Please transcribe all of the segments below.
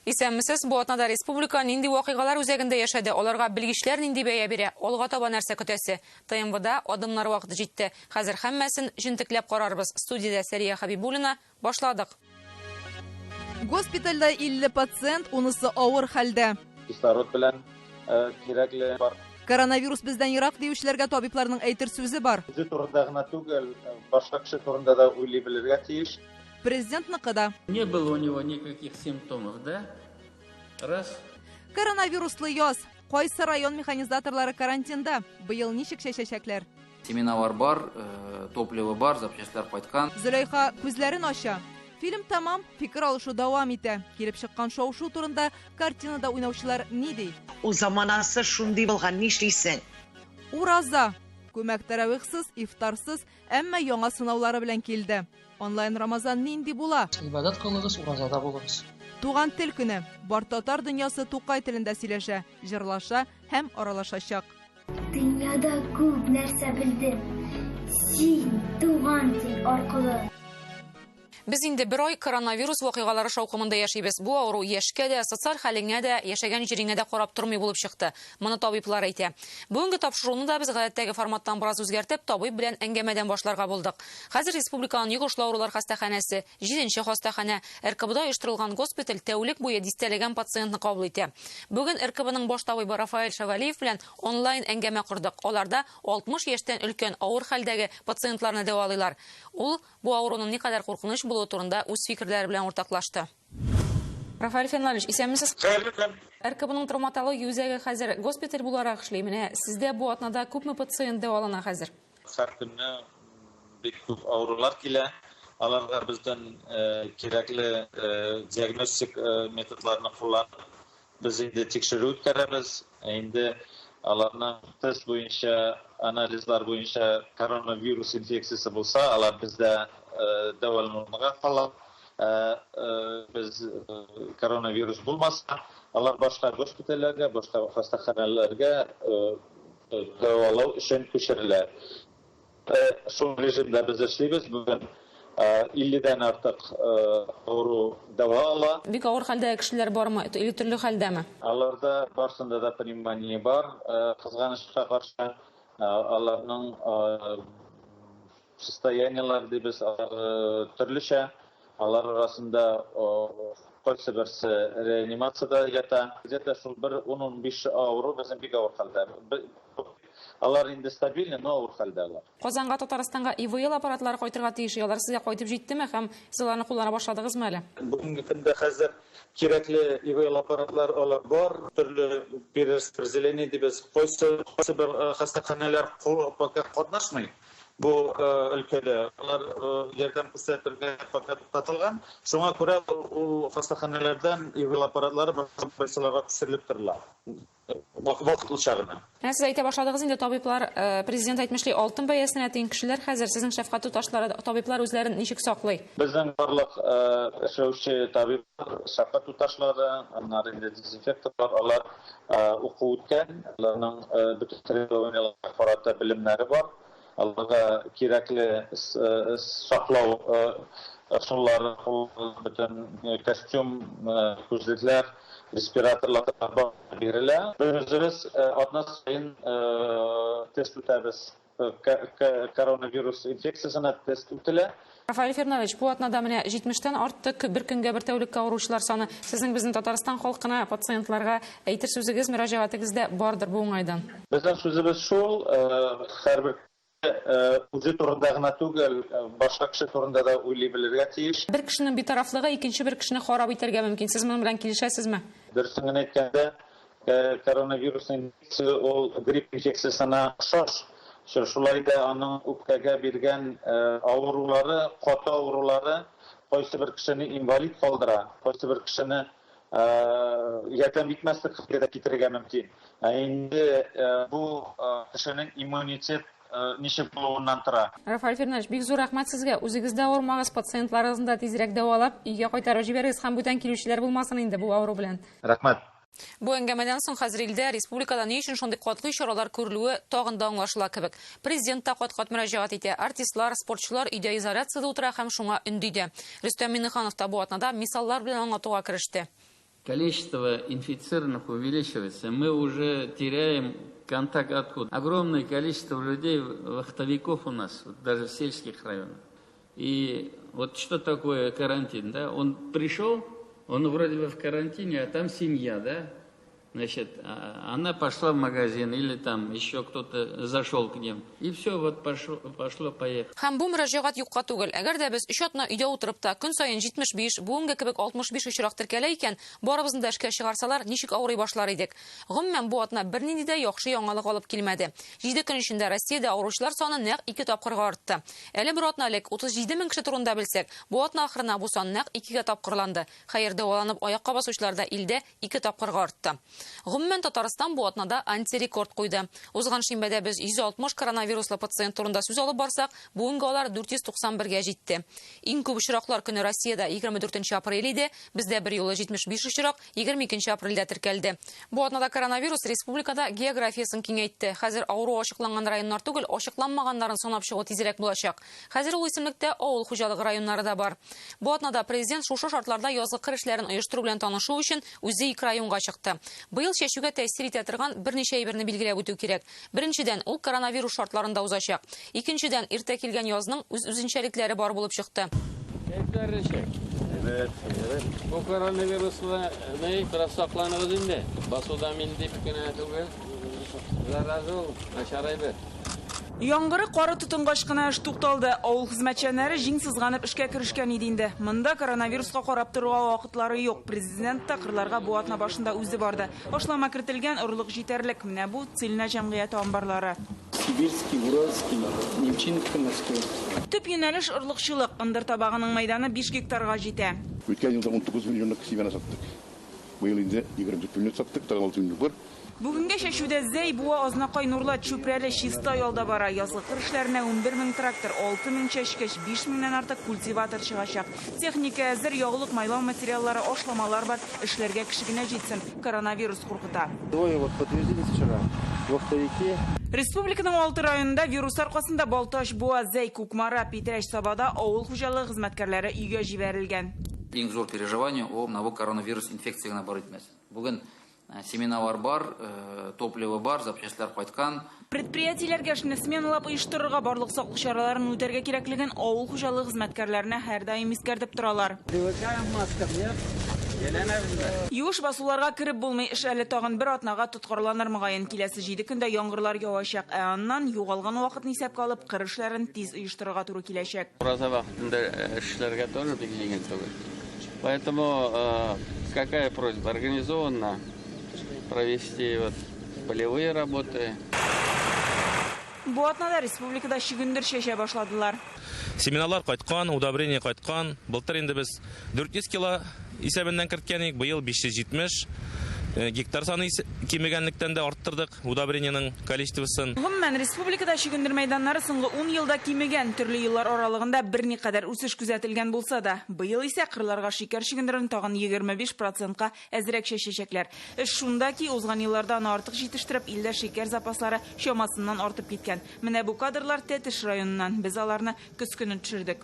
Исәнмесез, бу атнада республика нинди вакыйгалар үзәгендә яшәде, аларга белгечләр нинди бәя бирә, алга таба нәрсә көтәсе? ТМВда адымнар вакыты җитте. Хәзер һәммәсен җентекләп карарбыз. Студиядә Сәрия Хәбибуллина. Башладык. Госпитальдә 50 пациент, унысы авыр хәлдә. Кислород белән кирәкле бар. Коронавирус бездән ерак диючеләргә табибларның әйтер сүзе бар. Үзе турында гына түгел, башка кеше турында да уйлый белергә тиеш. Президентныкы да. Не было у него никаких симптомов, да? Раз. Коронавируслы яз. Кайсы район механизаторлары карантинда? Быел ничек чәчәчәкләр? Семеналар бар, топливо бар, запчастьлар кайткан. Зөләйха күзләрен ача. Фильм тәмам, фикер алышу дәвам итә. Килеп чыккан шау-шу турында картинада уйнаучылар ни ди? Ул заманасы шундый булган, нишлисең? Ураза. Күмәк тәравихсыз, ифтарсыз, әмма яңа сынаулары белән килде. Онлайн Рамазан нинди була? Гыйбадәт кылыгыз, уразада булыгыз. Туган тел көне. Бар татар дөньясы Тукай телендә сөйләшә, җырлаша һәм аралашачак. Дөньяда күп нәрсә белдем. Син, туган тел аркылы. Без инде бер ай коронавирус вакыйгалары шаукымында яшибез. Бу авыру яшькә дә, социаль хәлеңә дә, яшәгән җиреңә дә карап тормый булып чыкты. Моны табиблар әйтә. Бүгенге тапшыруны да без гадәттәге форматтан бераз үзгәртеп, табиб белән әңгәмәдән башларга булдык. Хәзер республиканың йогышлы авырулар хастаханәсе, җиденче хастаханә, РКБда оештырылган госпиталь тәүлек буе дистәләгән пациентны кабул итә. Бүген РКБның баш табибы Рафаэль Шәвәлиев белән онлайн әңгәмә кордык. Аларда 60 яшьтән өлкән авыр хәлдәге пациентларны дәвалыйлар. Ул бу авыруның никадәр куркыныч булуы турында үз фикерләре белән уртаклашты. Рафаэль Фенлалевич, исәнмесез. Хәерле көн. РКБның травматология үзәге хәзер госпиталь буларак эшли. Менә сездә бу атнада күпме пациент дәвалана хәзер? Һәр көнне бик күп авырулар килә. Аларга бездән кирәкле диагностик методларны кулланып, без инде тикшерү үткәрәбез. Ә инде аларның тест буенча, анализлар буенча коронавирус инфекциясе булса, алар бездә дәвалануга кала. Ә без коронавирус булмаса, алар башка госпитальләргә, башка хастаханәләргә дәвалау өчен күчерелә. Шул режимда без эшлибез. Бүген 50дән артык авыру дәва ала. Бик авыр хәлдәге кешеләр бармы или төрле хәлдәме? Аларда барсында да пневмония бар, кызганычка каршы. Аларның состояниеләре дибез, алар төрлечә. Алар арасында кайсы берсе реанимациядә ята. Где-то шул бер ун-унбиш авыру безнең бик авыр хәлдә. Алар инде стабильный, но авыр хәлдә алар. Казанга, Татарстанга ИВЛ аппаратлары кайтырга тиеш. Алар сезгә кайтып җиттеме һәм сез аларны куллана башладыгызмы әле? Бүгенге көндә хәзер кирәкле ИВЛ аппаратлар алар бар. Төрле перераспределение дибез. Кайсы, кайсы бер хастаханәләр пока катнашмый бу өлкәдә. Алар ярдәм күрсәтергә пока туктатылган. Шуңа күрә ул хастаханәләрдән ИВЛ аппаратлары башка больницаларга күчерелеп торыла. Вакытлыча гына. Менә сез әйтә башладыгыз инде, табиблар, президент әйтмешли, алтын бәясенә тиң кешеләр хәзер. Сезнең шәфкать туташлары, табиблар үзләрен ничек саклый? Безнең барлык эшләүче табиблар, шәфкать туташлары, аннары инде дезинфекторлар, алар уку үткән, аларның бөтен требованияләргә карата белемнәре бар. Аларга кирәкле саклау ысуллары, бөтен костюм, күзлекләр, респираторлар бар бирелә. Без үзебез атна саен тест үтәбез. Коронавирус инфекциясенә тест үтелә. Рафаэль Фернавич, бу атнада менә 70-тән артты бер көнгә, бер тәүлеккә авыручылар саны. Сезнең безнең Татарстан халкына, пациентларга әйтер сүзегез, мөрәҗәгатегез дә бардыр бу уңайдан. Безнең сүзебез шул, һәрбер кеше үзе турында гына түгел, башка кеше турында да уйлый белергә тиеш. Бер кешенең битарафлыгы икенче бер кешене харап итәргә мөмкин. Сез моның белән килешәсезме? Дөресен генә әйткәндә, коронавирус инфекция ул грипп инфекциясенә охшаш. Шулай да аның үпкәгә биргән авырулары, каты авырулары кайсы бер кешене инвалид калдыра, кайсы бер кешене ярдәм итмәслек хәлгә дә китерергә мөмкин. Ә инде бу кешенең иммунитет ничек булуыннан тора. Рафаэль Фернандович, бик зур рәхмәт сезгә. Үзегез дә авырмагыз, пациентларыгызны да тизрәк дәвалап, өйгә кайтарып җибәрегез һәм бүтән килүчеләр булмасын инде бу авыру белән. Рәхмәт. Бу әңгәмәдән соң хәзер илдә, республикада ни өчен шундый катгый чаралар күрелүе тагын да аңлашыла кебек. Президент та кат-кат мөрәҗәгать итә, артистлар, спортчылар өйдә изоляциядә утыра һәм шуңа өнди дә. Рөстәм Миңнеханов та бу атнада мисаллар белән аңлатуга кереште. Количество инфицированных увеличивается. Мы уже теряем контакт откуда. Огромное количество людей, вахтовиков у нас, вот даже в сельских районах. И вот что такое карантин, да? Он пришел, он вроде бы в карантине, а там семья, да? Значит, она пошла в магазин или там еще кто-то зашел к ним. И все, вот пошло, пошло, поехало. Һәм бу мөрәҗәгать юкка түгел. Әгәр дә без 3 атна өйдә утырып та, көн саен 75, бүгенге кебек 65 очрак теркәлә икән, барыбызны да эшкә чыгарсалар, ничек авырый башлар идек. Гомумән, бу атна бернинди дә яхшы яңалык алып килмәде. 7 көн эчендә Россиядә авыручылар саны нәкъ 2 тапкырга артты. Әле бер атна элек 37 мең кеше турында белсәк, бу атна ахырына бу сан нәкъ 2-гә тапкырланды. Хәер, дәваланып аякка басучылар да илдә 2 тапкырга артты. Гомумән, Татарстан бу атнада антирекорд куйды. Узган шимбәдә без 160 коронавируслы пациент турында сүз алып барсак, бүгенге алар 491-гә җитте. Иң күп очраклар көне Россиядә 24 апрель иде, бездә бер юлы 75 очрак 22 апрельдә теркәлде. Бу атнада коронавирус республикада географиясын киңәйтте. Хәзер авыру ачыкланган районнар түгел, ачыкланмаганнарын санап чыгу тизрәк булачак. Хәзер ул исемлектә авыл хуҗалыгы районнары да бар. Бу атнада президент шушы шартларда язгы кыр эшләрен оештыру белән танышу өчен үзе ике районга чыкты. Быел чәчүгә тәэсир итә торган берничә әйберне билгеләп үтү кирәк. Беренчедән, ул коронавирус шартларында узачак. Икенчедән, иртә килгән язның үз үзенчәлекләре бар булып чыкты. Кәефләр ничек? Evet. Бу коронавирусны ни бераз сакланыгыз инде. Басуда мин дип кенә түгел. Зараза ул, начар әйбер. Яңгыры кары тотынгач кына эш тукталды. Авыл хезмәтчәннәре җиң сызганып эшкә керешкән иде инде. Монда коронавируска карап торырга вакытлары юк. Президент та кырларга бу атна башында үзе барды. Ашлама кертелгән, орлык җитәрлек. Менә бу Цильна җәмгыяте амбарлары. Сибирский, Уральский, Немчиновка, Москва. Төп юнәлеш орлыкчылык. Ындыр табагының мәйданы 5 гектарга җитә. Үткән елда 19 миллионлык семена саттык. Быел инде 24 миллион саттык, тагын 6 миллион бар. Бүгенге чәчүдә Зәй, Буа, Азнакай, Нурлат, Чүпрәле, Чистай алда бара. Язгы кыр эшләренә 11 мең трактор, 6 мең чәчкеч, 5 меңнән артык культиватор чыгачак. Техника әзер, ягулык, майлау материаллары, ашламалар бар. Эшләргә кеше генә җитсен. Коронавирус куркыта. Двое вот подтвердились вчера. Вахтовики. Республиканың 6 районында вирус аркасында Балтач, Буа, Зәй, Кукмара, Питрәч, Сабада авыл хуҗалыгы хезмәткәрләре өйгә җибәрелгән. Иң зур переживание ул менә бу коронавирус инфекция гына бар итмәсен. Бүген семиналар бар, топливо бар, запчастьлар кайткан. Предприятиеләргә эшне сменалап оештырырга, барлык саклык чараларын үтәргә кирәклеген авыл хуҗалыгы хезмәткәрләренә һәрдаим искәртеп торалар. Привыкаем к маскам, нет? Юеш басуларга кереп булмый, эш әле тагын бер атнага тоткарланыр мөгаен. Киләсе 7 көндә яңгырлар явачак, ә аннан югалган вакытны исәпкә алып, кыр эшләрен тиз оештырырга туры киләчәк. Ураза вакытында эшләргә тоже бик җиңел түгел. Поэтому какая просьба? Организованно провести вот полевые работы. Бу атнада республикада чөгендер чәчә башладылар. Семиналар кайткан, удобрение кайткан. Былтыр инде без 400 кило исәбеннән керткән идек, быел 570 гектар саны кимегәнлектән дә арттырдык удобрениенең количествосын. Гомумән, республикада чөгендер мәйданнары соңгы 10 елда кимегән. Төрле еллар аралыгында берникадәр үсеш күзәтелгән булса да, быел исә кырларга шикәр чөгендерен тагын 25%-ка әзрәк чәчәчәкләр. Эш шунда ки, узган елларда аны артык җитештереп, илдә шикәр запаслары чамасыннан артып киткән. Менә бу кадрлар Тәтеш районыннан. Без аларны көз көне төшердек.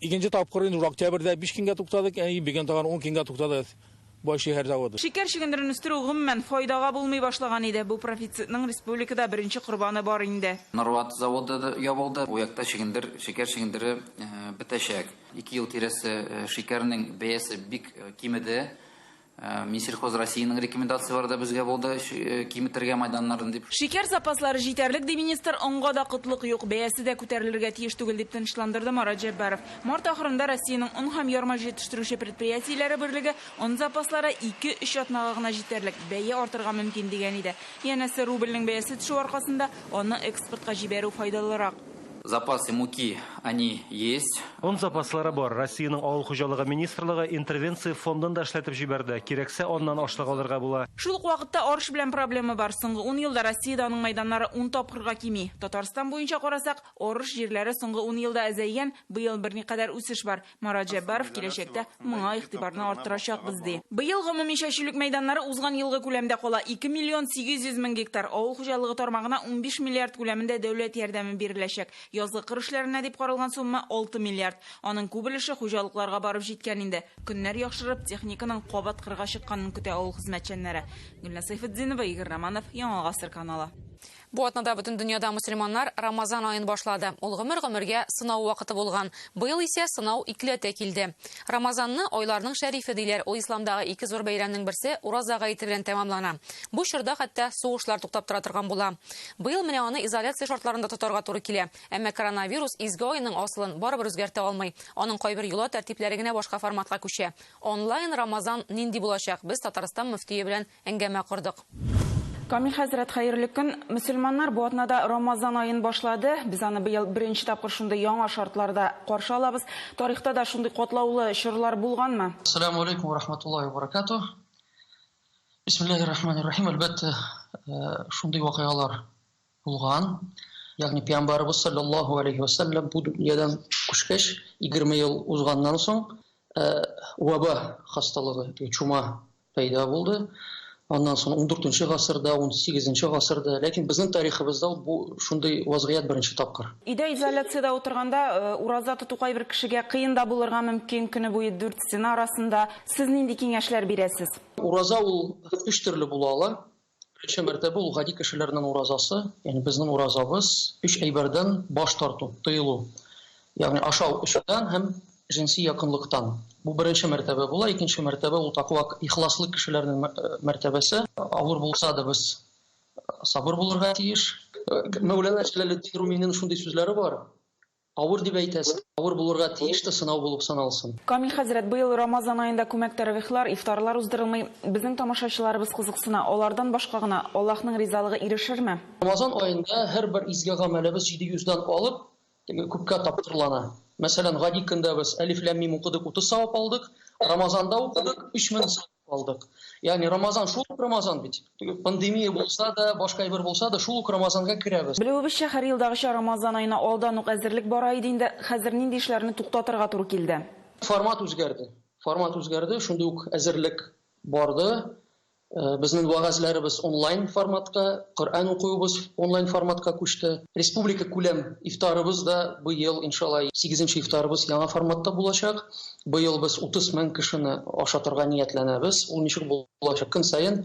Икенче тапкыр инде октябрьдә 5 көнгә туктадык, ә бүген тагын 10 көнгә туктадык. Бу шәһәр заводы. Шикәр чөгендерен үстерү гомумән файдага булмый башлаган иде. Бу профицитның республикада беренче корбаны бар инде. Нурлат заводы да ябылды. Бу якта чөгендер, шикәр чөгендере бетәчәк. 2 ел тирәсе шикәрнең бәясе бик кимеде. Минсельхоз Россиянең рекомендацияләре дә безгә булды, киметергә майданнарын дип. Шикәр запаслары җитәрлек ди министр, онга да кытлык юк, бәясе дә күтәрелергә тиеш түгел дип тынычландырды Марат Җәббаров. Март ахырында Россиянең он һәм ярма җитештерүче предприятиеләре берлеге он запаслары 2-3 атнага гына җитәрлек, бәя артырга мөмкин дигән иде. Янәсе рубльнең бәясе төшү аркасында аны экспортка җибәрү файдалырак. Запасы муки, они есть. Он запаслары бар. Россиянең авыл хуҗалыгы министрлыгы интервенция фондын да эшләтеп җибәрде. Кирәксә, аннан ашлык алырга була. Шул ук вакытта арыш белән проблема бар. Соңгы 10 елда Россиядә аның мәйданнары 10 тапкырга кими. Татарстан буенча карасак, арыш җирләре соңгы 10 елда әзәйгән, быел берникадәр үсеш бар. Марат Җәббаров киләчәктә моңа игътибарны арттырачакбыз ди. Быел гомуми чәчүлек мәйданнары узган елгы күләмдә кала 2 миллион 800 мең гектар. Авыл хуҗалыгы тармагына 15 миллиард күләмендә дәүләт ярдәме биреләчәк. Язгы кыр эшләренә дип каралган сумма 6 миллиард. Аның күп өлеше хуҗалыкларга барып җиткән инде. Көннәр яхшырып, техниканың кабат кырга чыкканын көтә авыл хезмәтчәннәре. Гөлназ Сәйфетдинова, Игорь Романов, Яңа Гасыр каналы. Бу атнада бөтен дөньяда мөселманнар Рамазан аен башлады. Ул гомер-гомергә сынау вакыты булган. Быел исә сынау икеләтә килде. Рамазанны айларның шәрифе диләр. Ул исламдагы ике зур бәйрәмнең берсе Ураза гаете белән тәмамлана. Бу чорда хәтта сугышлар туктап тора торган була. Быел менә аны изоляция шартларында тотарга туры килә. Әмма коронавирус изге айның асылын барыбер үзгәртә алмый. Аның кайбер йола тәртипләре генә башка форматка күчә. Онлайн Рамазан нинди булачак? Без Татарстан мөфтие белән әңгәмә кордык. Камил хәзрәт, хәерле көн. Мөселманнар бу атнада Рамазан аен башлады. Без аны быел беренче тапкыр шундый яңа шартларда каршы алабыз. Тарихта да шундый катлаулы чорлар булганмы? Ассаламу алейкум ва рахматуллахи ва баракатуh. Бисмиллахир рахманир рахим. Әлбәттә, шундый вакыйгалар булган. Ягъни Пәйгамбәребез саллаллаһу алейхи ва саллям бу дөньядан күчкәч, 20 ел узганнан соң, ваба хасталыгы, чума пәйда булды. Аннан соң 14 гасырда, 18 гасырда, ләкин безнең тарихыбызда бу шундый вазгыять беренче тапкыр. Өйдә изоляциядә утырганда ураза тоту кайбер кешегә кыен да булырга мөмкин, көне буе дүрт стена арасында. Сез нинди киңәшләр бирәсез? Ураза ул өч төрле була ала. Беренче мәртәбә ул гади кешеләрнең уразасы, ягъни безнең уразабыз өч әйбердән баш тарту, тыелу. Ягъни ашау эчүдән һәм җенси якынлыктан. Бу беренче мәртәбә була, икенче мәртәбә ул тақва, ихласлы кешеләрнең мәртәбәсе. Авыр булса да без сабыр булырга тиеш. Мәүлана Җәләлетдин Руминең шундый сүзләре бар. Авыр дип әйтәсең, авыр булырга тиеш тә сынау булып саналсын. Камил хәзрәт, быел Рамазан аенда күмәк тәравихлар, ифтарлар уздырылмый. Безнең тамашачыларыбыз кызыксына, алардан башка гына Аллаһның ризалыгы ирешерме? Рамазан аенда һәрбер изге гамәлебез 700дән алып күпкә тапкырлана. Мәсәлән, гади көндә без әлиф ләм мим укыдык, 30 савап алдык. Рамазанда укыдык, 3000 савап алдык. Ягъни Рамазан шул ук Рамазан бит. Пандемия булса да, башка әйбер булса да, шул ук Рамазанга керәбез. Белүебезчә, һәр елдагыча Рамазан аена алдан ук әзерлек бара иде инде. Хәзер нинди эшләрне туктатырга туры килде? Формат үзгәрде. Формат үзгәрде, шундый ук әзерлек барды. Безнең вәгазьләребез онлайн форматка, Коръән укуыбыз онлайн форматка күчте. Республика күләм ифтарыбыз да быел, иншалла, 8нче ифтарыбыз яңа форматта булачак. Быел без 30 мең кешене ашатырга ниятләнәбез. Ул ничек булачак? Көн саен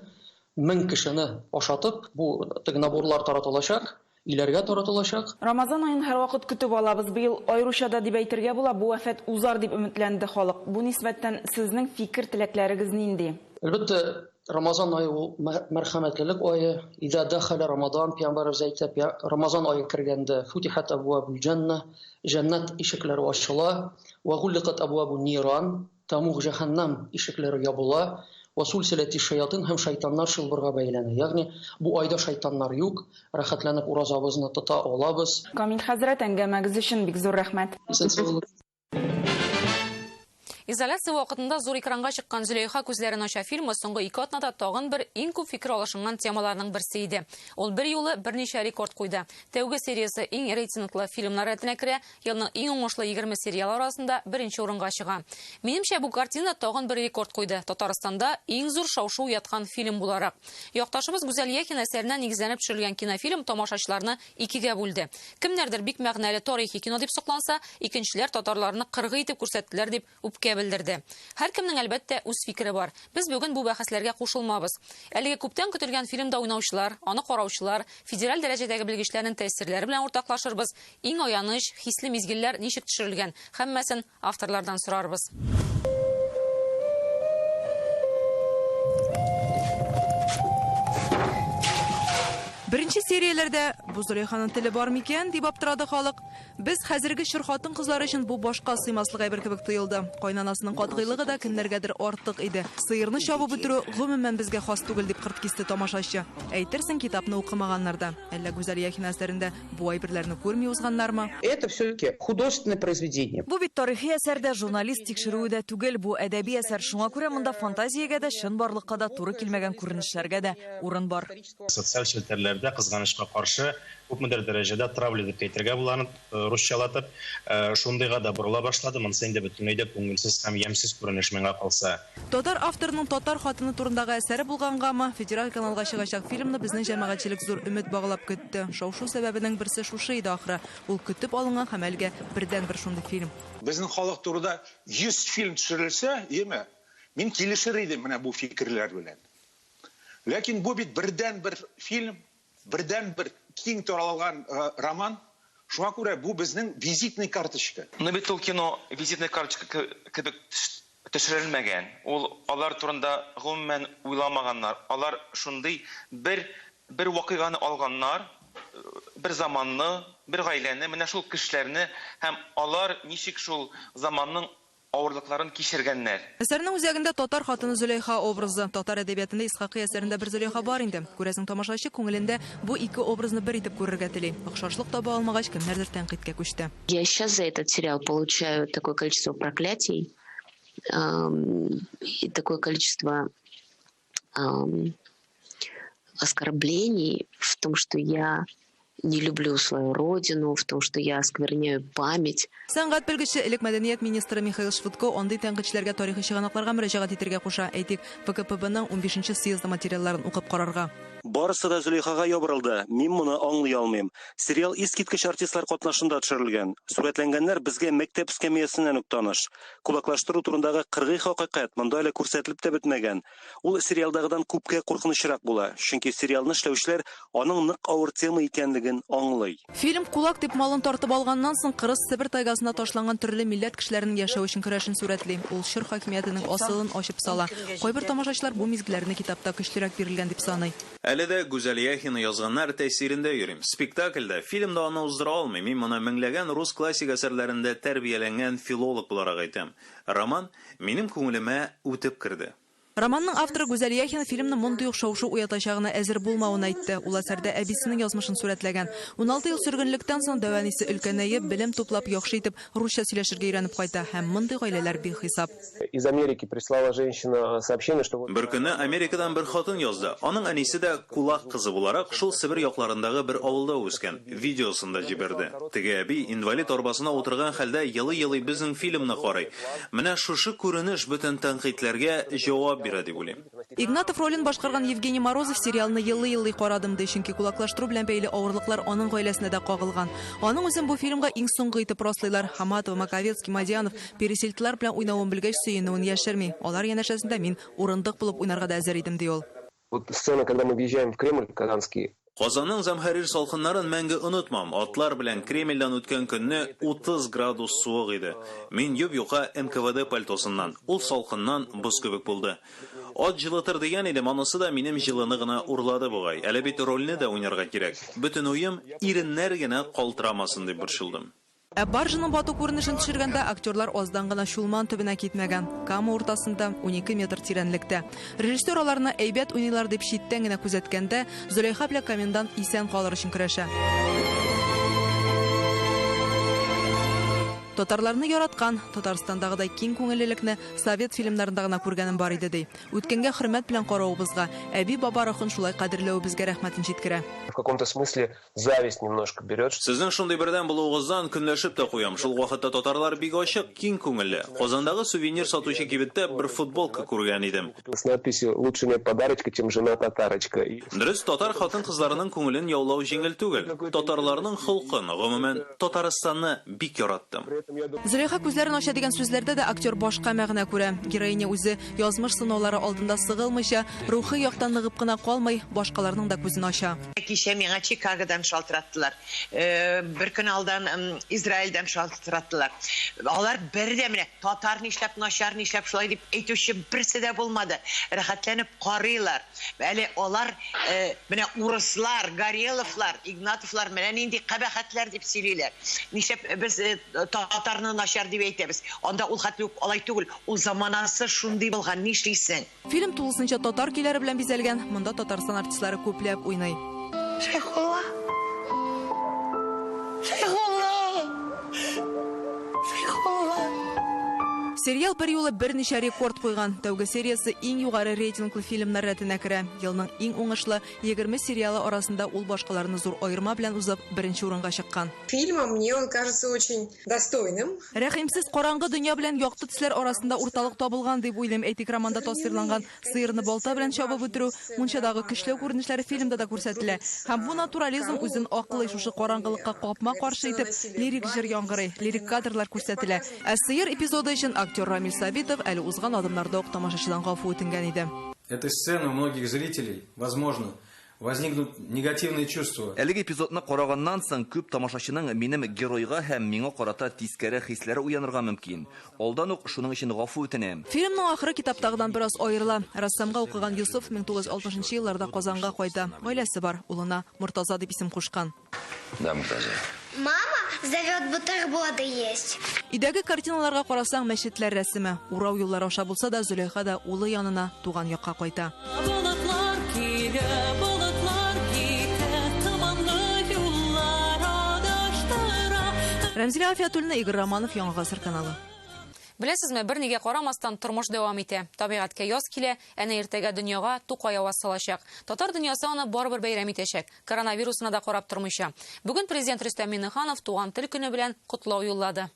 1000 кешене ашатып, бу теге наборлар таратылачак, өйләргә таратылачак. Рамазан аен һәрвакыт көтеп алабыз. Быел аеруча да дип әйтергә була, бу афәт узар дип өметләнде халык. Бу нисбәттән сезнең фикер теләкләрегез нинди? Әлбәттә, Рамазан ае ул мәрхәмәтлелек ае. Иза дахала Рамазан, пәйгамбәребез әйтә, Рамазан ае кергәндә футихат абвабул җанна, җәннәт ишекләре ачыла, ва гулликат абвабун ниран, тамуг җәһәннәм ишекләре ябыла, ва сулсилати шаятин һәм шайтаннар чылбырга бәйләнә. Ягъни бу айда шайтаннар юк, рәхәтләнеп уразабызны тота алабыз. Камил хәзрәт, әңгәмәгез өчен бик зур рәхмәт. Исән-сау булыгыз. Изоляция вакытында зур экранга чыккан Зөләйха күзләрен ача фильмы соңгы ике атнада тагын бер иң күп фикер алышынган темаларның берсе иде. Ул бер юлы берничә рекорд куйды. Тәүге сериясе иң рейтинглы фильмнар рәтенә керә, елның иң уңышлы 20 сериалы арасында беренче урынга чыга. Минемчә, бу картина тагын бер рекорд куйды. Татарстанда иң зур шау-шу уяткан фильм буларак. Якташыбыз Гүзәл Яхина әсәренә нигезләнеп төшерелгән кинофильм тамашачыларны икегә бүлде. Кемнәрдер бик мәгънәле тарихи кино дип сокланса, икенчеләр татарларны кыргый итеп күрсәттеләр дип үпкә белдерде. Һәркемнең, әлбәттә, үз фикере бар. Без бүген бу бәхәсләргә кушылмабыз. Әлеге күптән көтелгән фильмда уйнаучылар, аны караучылар, федераль дәрәҗәдәге белгечләрнең тәэсирләре белән уртаклашырбыз. Иң аяныч, хисле мизгелләр ничек төшерелгән, һәммәсен авторлардан сорарбыз. Беренче серияләрдә бу Зөләйханың теле бар микән дип аптырады халык. Без хәзерге чор хатын-кызлар өчен бу башка сыймаслык әйбер кебек тоелды. Кайнанасының катгыйлыгы да кемнәргәдер артык иде. Сыерны чабып үтерү гомумән безгә хас түгел дип кырт кисте тамашачы. Әйтерсең, китапны укымаганнар да. Әллә Гүзәл Яхина әсәрендә бу әйберләрне күрми узганнармы? Это все-таки художественное произведение. Бу бит тарихи әсәр дә, журналист тикшерүе дә түгел, бу әдәби әсәр. Шуңа күрә монда фантазиягә дә, чынбарлыкка да туры килмәгән күренешләргә дә урын бар. Социаль челтәрләрдә кызганычка каршы күпмедер дәрәҗәдә травля дип әйтергә була. русчалатып, шундыйга да борыла башлады. Монысы инде бөтенләй дә күңелсез һәм ямьсез күренеш миңа калса. Татар авторының татар хатыны турындагы әсәре булгангамы, федераль каналга чыгачак фильмны безнең җәмәгатьчелек зур өмет баглап көтте. Шау-шу сәбәбенең берсе шушы иде ахры. Ул көтеп алынган һәм әлегә бердәнбер шундый фильм. Безнең халык турында 100 фильм төшерелсә, яме, мин килешер идем менә бу фикерләр белән. Ләкин бу бит бердәнбер фильм, бердәнбер киң таралган роман. Шуңа күрә бу безнең визитный карточка. Но бит ул кино визитный карточка кебек төшерелмәгән. Ул алар турында гомумән уйламаганнар. Алар шундый бер бер вакыйганы алганнар, бер заманны, бер гаиләне, менә шул кешеләрне һәм алар ничек шул заманның авырлыкларын кичергәннәр. Әсәрнең үзәгендә татар хатыны Зөләйха образы. Татар әдәбиятында Исхакый әсәрендә бер Зөләйха бар инде. Күрәсең, тамашачы күңелендә бу ике образны бер итеп күрергә тели. Охшашлык таба алмагач, кемнәрдер тәнкыйтькә күчте. Я сейчас за этот сериал получаю такое количество проклятий и такое количество оскорблений в том, что я не люблю свою родину, в том, что я оскверняю память. Сәнгать белгече, элек мәдәният министры Михаил Швыдко андый тәнкыйтьчеләргә тарихи чыганакларга мөрәҗәгать итәргә куша. Әйтик, ВКПБның 15 съезды материалларын укып карарга. Барысы да Зөләйхага ябырылды. Мин моны аңлый алмыйм. Сериал искиткеч артистлар катнашында төшерелгән. Сурәтләнгәннәр безгә мәктәп эскәмиясеннән үк таныш. Кулаклаштыру турындагы кыргый хакыйкать монда әле күрсәтелеп тә бетмәгән. Ул сериалдагыдан күпкә куркынычрак була, чөнки сериалны эшләүчеләр аның нык авыр тема икәнлеген аңлый. Фильм кулак дип малын тартып алганнан соң кырыс Себер тайгасына ташланган төрле милләт кешеләренең яшәү өчен көрәшен сурәтли. Ул чор хакимиятенең асылын ачып сала. Кайбер тамашачылар бу мизгелләрне китапта көчлерәк бирелгән дип саный. Әле дә Гүзәл Яхина язганнар тәэсирендә йөрим. Спектакльдә, фильмда аны уздыра алмыйм. Мин моны меңләгән рус классик әсәрләрендә тәрбияләнгән филолог буларак әйтәм. Роман минем күңелемә үтеп керде. Романның авторы Гүзәл Яхина фильмны мондый ук шау-шу уятачагына әзер булмавын әйтте. Ул әсәрдә әбисенең язмышын сурәтләгән. 16 ел сөргенлектән соң дәү әнисе өлкәнәеп, белем туплап, яхшы итеп русча сөйләшергә өйрәнеп кайта. Һәм мондый гаиләләр бихисап. Из Америки прислала женщина сообщение, что вот Бер көнне Америкадан бер хатын язды. Аның әнисе дә кулак кызы буларак, шул Себер якларындагы бер авылда үскән. Видеосын да җибәрде. Теге әби инвалид арбасына утырган хәлдә елый-елый безнең фильмны карый. Менә шушы күренеш бөтен тәнкыйтьләргә җавап бирә дип уйлыйм. Игнатов ролен башкарган Евгений Морозов сериалны елый-елый карадым ди, чөнки кулаклаштыру белән бәйле авырлыклар аның гаиләсенә дә кагылган. Аның үзен бу фильмга иң соңгы итеп раслыйлар. Хаматова, Маковецкий, Мадьянов, Пересильдлар белән уйнавын белгәч, сөенүен яшерми. Алар янәшәсендә мин урындык булып уйнарга да әзер идем, ди ул. Вот сцена, когда мы въезжаем в Кремль Казанский. Казанның зәмһәрир салкыннарын мәңге онытмам. Атлар белән Кремльдән үткән көнне 30 градус суык иде. Мин юп-юка НКВД пальтосыннан, ул салкыннан боз кебек булды. Ат җылытыр дигән идем, анысы да минем җылыны гына урлады бугай. Әле бит рольне дә уйнарга кирәк. Бөтен уем, иреннәр генә калтырамасын дип борчылдым. Ә баржаның бату күренешен төшергәндә актерлар аздан гына Чулман төбенә китмәгән. Кама уртасында 12 метр тирәнлектә. Режиссер аларны әйбәт уйныйлар дип читтән генә күзәткәндә, Зөләйха белән комендант исән калыр өчен көрәшә. Татарларны яраткан, Татарстандагыдай киң күңеллелекне совет фильмнарында гына күргәнем бар иде, ди. Үткәнгә хөрмәт белән каравыбызга, әби-баба рухын шулай кадерләвебезгә рәхмәтен җиткерә. В каком-то смысле зависть немножко берет. Сезнең шундый бердәм булуыгыздан көнләшеп тә куям. Шул вакытта татарлар бик ачык, киң күңелле. Казандагы сувенир сатучы кибеттә бер футболка күргән идем. С надписью «Лучше мне подарочка, чем жена татарочка». Дөрес, татар хатын-кызларының күңелен яулау җиңел түгел. Татарларның холкын, гомумән, Татарстанны бик яраттым. Зөләйха күзләрен ача дигән сүзләрдә дә актер башка мәгънә күрә. Героиня үзе язмыш сынаулары алдында сыгылмыйча, рухи яктан ныгып кына калмый, башкаларның да күзен ача. Кичә миңа Чикагодан шалтыраттылар. Бер көн алдан Израильдән шалтыраттылар. Алар бер дә менә татар нишләп, начар нишләп шулай дип әйтүче берсе дә булмады. Рәхәтләнеп карыйлар. Әле алар менә урыслар, Гореловлар, Игнатовлар менә нинди кабахәтләр дип сөйлиләр. Нишләп без татарны начар дип әйтәбез? Анда ул хәтле үк алай түгел. Ул заманасы шундый булган, нишлисең? Фильм тулысынча татар көйләре белән бизәлгән. Монда Татарстан артистлары күпләп уйный. Шәйхулла! Шәйхулла! Шәйхулла! Сериал берьюлы берничә рекорд куйган. Тәүге сериясе иң югары рейтинглы фильмнар рәтенә керә. Елның иң уңышлы 20 сериалы арасында ул башкаларны зур аерма белән узып, беренче урынга чыккан. Фильмом мне он кажется очень достойным. Рәхимсез караңгы дөнья белән якты төсләр арасында урталык табылган дип уйлыйм. Әйтик, романда тасвирланган сыерны балта белән чабып үтерү, мунчадагы көчләү күренешләре фильмда да күрсәтелә. Һәм бу натурализм үзен аклый, шушы караңгылыкка капма-каршы итеп лирик җыр яңгырый, лирик кадрлар күрсәтелә. Ә сыер эпизоды өчен актер Рамил Сабитов әле узган адымнарда ук тамашачыдан гафу үтенгән иде. Этой сцены у многих зрителей, возможно, возникнут негативные чувства. Әлеге эпизодны караганнан соң күп тамашачының минем геройга һәм миңа карата тискәре хисләре уянырга мөмкин. Алдан ук шуның өчен гафу үтенәм. Фильмның ахыры китаптагыдан бераз аерыла. Рәссамга укыган Йосыф 1960 елларда Казанга кайта. Гаиләсе бар, улына Мортаза дип исем кушкан. Да, Мортаза. Мама зовет бутерброды есть. Өйдәге картиналарга карасаң, мәчетләр рәсеме. Урау юллар аша булса да, Зөләйха да улы янына туган якка кайта. Болытлар килә, болытлар китә, томанлы юллар адаштыра. Рәмзилә Афиятуллина, Игорь Романов, Яңа Гасыр каналы. Беләсезме, бернигә карамастан тормыш дәвам итә. Табигатькә яз килә, әнә иртәгә дөньяга Тукай аваз салачак. Татар дөньясы аны барыбер бәйрәм итәчәк, коронавирусына да карап тормыйча. Бүген президент Рөстәм Миңнеханов туган тел көне белән котлау юллады.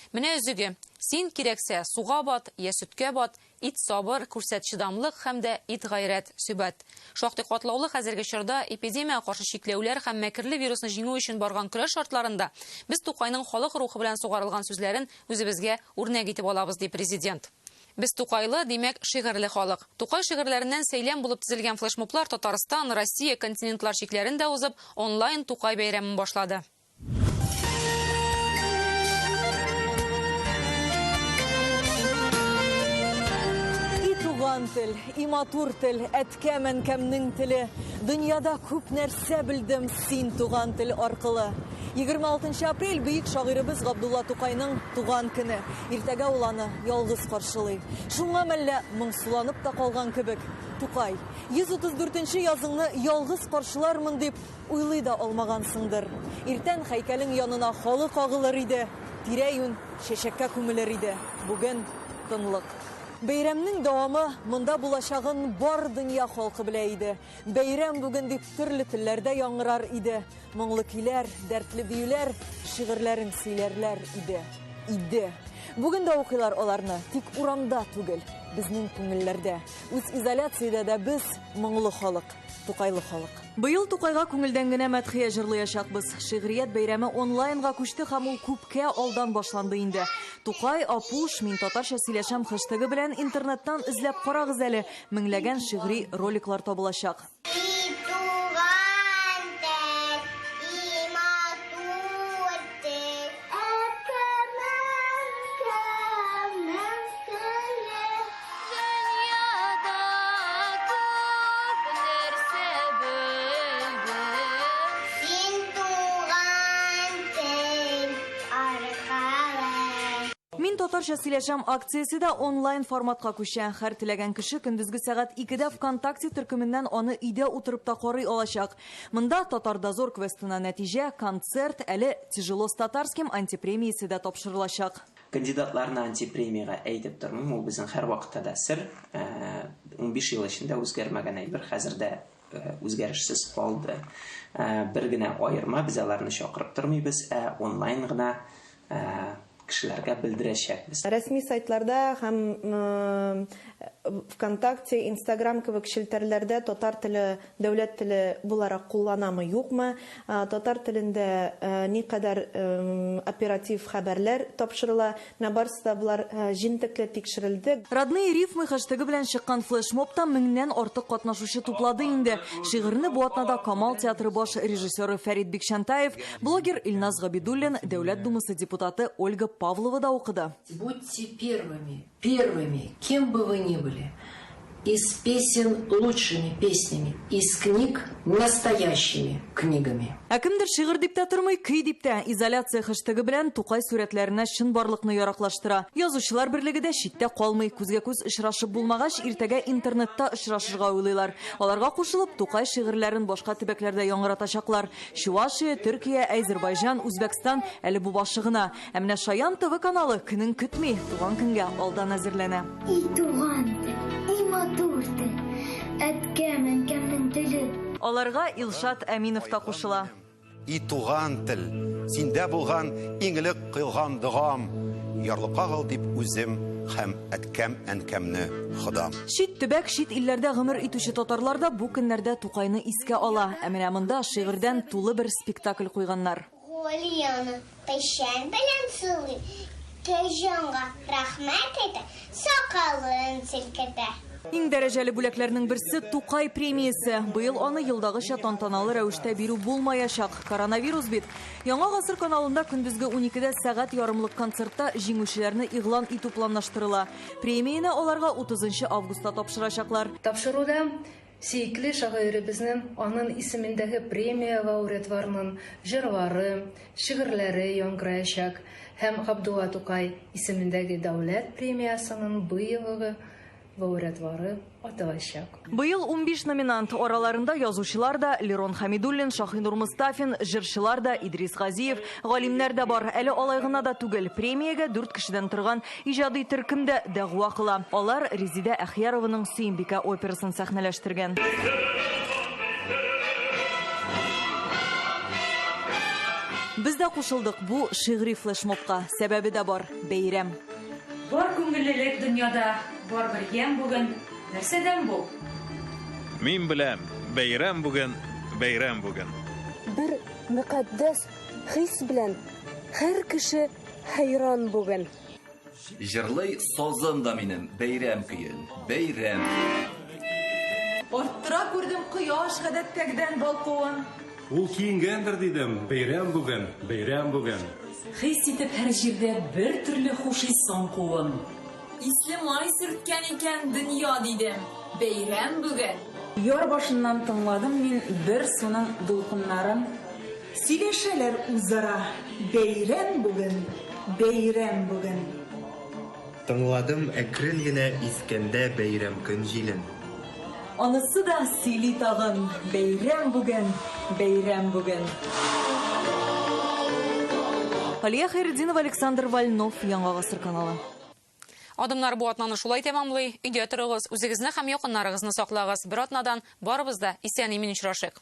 Менә өзеге. Син кирәксә суга бат, я сөткә бат, ит сабыр, күрсәт чыдамлык һәм дә ит гайрәт, сөбәт. Шактый катлаулы хәзерге чорда эпидемиягә каршы чикләүләр һәм мәкерле вирусны җиңү өчен барган көрәш шартларында без Тукайның халык рухы белән сугарылган сүзләрен үзебезгә үрнәк итеп алабыз, ди президент. Без Тукайлы, димәк, шигырьле халык. Тукай шигырьләреннән сәйлән булып тезелгән флешмоблар Татарстан, Россия континентлар чикләрен дә узып, онлайн Тукай бәйрәмен башлады. И туган тел, и матур тел, әткәм-әнкәмнең теле. Дөньяда күп нәрсә белдем син туган тел аркылы. 26 апрель бөек шагыйребез Габдулла Тукайның туган көне. Иртәгә ул аны ялгыз каршылый. Шуңа мәллә моңсуланып та калган кебек. Тукай, 134 языңны ялгыз каршылармын дип уйлый да алмагансыңдыр. Иртән һәйкәлең янына халык агылыр иде, тирә-юнь чәчәккә күмелер иде. Бүген тынлык. Бәйрәмнең дәвамы монда булачагын бар дөнья халкы белә иде. Бәйрәм бүген дип төрле телләрдә яңгырар иде. Моңлы көйләр, дәртле биюләр, шигырьләрен сөйләрләр иде. Иде. Бүген дә укыйлар аларны, тик урамда түгел, безнең күңелләрдә. Үз изоляциядә дә без моңлы халык, Тукайлы халык. Быел Тукайга күңелдән генә мәдхия җырлаячакбыз. Шигърият бәйрәме онлайнга күчте һәм ул күпкә алдан башланды инде. Тукай, Апуш, мин татарча сөйләшәм хэштегы белән интернеттан эзләп карагыз әле. Меңләгән шигъри роликлар табылачак. И туган тел, и матур тел, әткәм-әнкәмнең теле. Дөньяда күп нәрсә белдем. Син туган тел аркылы. Мин татарча сөйләшәм акциясе дә онлайн форматка күчә. Һәр теләгән кеше көндезге сәгать 2-дә ВКонтакте төркеменнән аны өйдә утырып та карый алачак. Монда Татар Дозор квестына нәтиҗә, концерт, әле Тяжело с татарским антипремиясе дә тапшырылачак. Кандидатларны антипремиягә әйтеп тормыйм, ул безнең һәрвакытта да сер. 15 ел эчендә үзгәрмәгән әйбер хәзер дә үзгәрешсез калды. Бер генә аерма, без аларны чакырып тормыйбыз, ә онлайн гына кешеләргә белдерәчәкбез. Рәсми сайтларда һәм ВКонтакте, Инстаграм кебек челтәрләрдә татар теле дәүләт теле буларак кулланамы, юкмы? Татар телендә никадәр оператив хәбәрләр тапшырыла? Менә барысы да болар җентекле тикшерелде. Родные рифмы хэштегы белән чыккан флешмобта меңнән артык катнашучы туплады инде. Шигырьне бу атнада Камал театры баш режиссеры Фәрит Бикчәнтаев, блогер Илназ Габидуллин, Дәүләт Думасы депутаты Ольга Павлова да укыды. Будьте первыми, первыми, кем бы вы ни были, Из песен лучшими песнями, из книг настоящими книгами. Ә кемдер шигырь дип тә тормый, көй дип тә. Изоляция хэштегы белән Тукай сурәтләренә чынбарлыкны яраклаштыра. Язучылар берлеге дә читтә калмый. Күзгә-күз очрашып булмагач, иртәгә интернетта очрашырга уйлыйлар. Аларга кушылып, Тукай шигырьләрен башка төбәкләрдә яңгыратачаклар. Чувашия, Төркия, Әйзербайҗан, Үзбәкстан, әле бу башы гына. Ә менә Шаян ТВ каналы көнен көтми, туган көнгә алдан әзерләнә. И туган тел, и матур тел, әткәм, әнкәмнең теле. Аларга Илшат Әминов та кушыла. И туган тел, синдә булган иң элек кыйлган догам, ярлыкагыл дип үзем һәм әткәм-әнкәмне, Ходам. Чит төбәк, чит илләрдә гомер итүче татарлар да бу көннәрдә Тукайны искә ала. Ә менә монда шигырьдән тулы бер спектакль куйганнар. Галияне печән белән сылый, Кәҗә аңа рәхмәт әйтә, сакалын селкетә. Иң дәрәҗәле бүләкләрнең берсе, Тукай премиясе. Быел аны елдагыча тантаналы рәвештә бирү булмаячак. Коронавирус бит. Яңа гасыр каналында көндезге уникедә сәгать ярымлык концертта җиңүчеләрне игълан итү планлаштырыла. Премияне аларга утызынчы августта тапшырачаклар. Тапшыруда Сөекле шагыйребезнең, анын исемендәге премия лауреатларының җырлары, шигырьләре яңгыраячак һәм Габдулла Тукай исемендәге дәүләт премиясенең быелгы лауреатлары аталачак. Быел 15 номинант, араларында язучылар да, Лерон Хәмидуллин, Шаһинур Мостафин, җырчылар да, Идрис Газиев, галимнәр дә бар. Әле алай гына да түгел, премиягә дүрт кешедән торган Иҗади төркем дә дәгъва кыла. Алар Резидә Әхиярованың Сөембикә операсын сәхнәләштергән. Без дә кушылдык бу шигъри флешмобка. Сәбәбе дә бар, бәйрәм. Бар күңеллелек дөньяда, бар бер ямь бүген. Нәрсәдән бу? Мин беләм, бәйрәм бүген, бәйрәм бүген. Бер мөкатдәс хис белән һәр кеше Хәйран бүген. Җырлый сазым да минем бәйрәм көен, бәйрәм. Арттыра күрдем кояш гадәттәгедән балкуын. Ул киенгәндер, дидем, бәйрәм бүген, бәйрәм бүген. Хис итеп һәр җирдә бер төрле хуш ис аңкуын. Исле май сөрткән икән дөнья, дидем, бәйрәм бүген. Яр башыннан тыңладым мин бер суның дулкыннарын. Сөйләшәләр үзара, бәйрәм бүген, бәйрәм бүген. Тыңладым әкрен генә искәндә бәйрәм көн җилен. Анысы да сөйли тагын, бәйрәм бүген, бәйрәм бүген. Алия Хәйретдинова, Александр Вольнов, Яңа гасыр каналы. Адымнар бу атнаны шулай тәмамлый. Өйдә торыгыз, үзегезне һәм якыннарыгызны саклагыз. Бер атнадан барыбыз да исән-имин очрашыйк.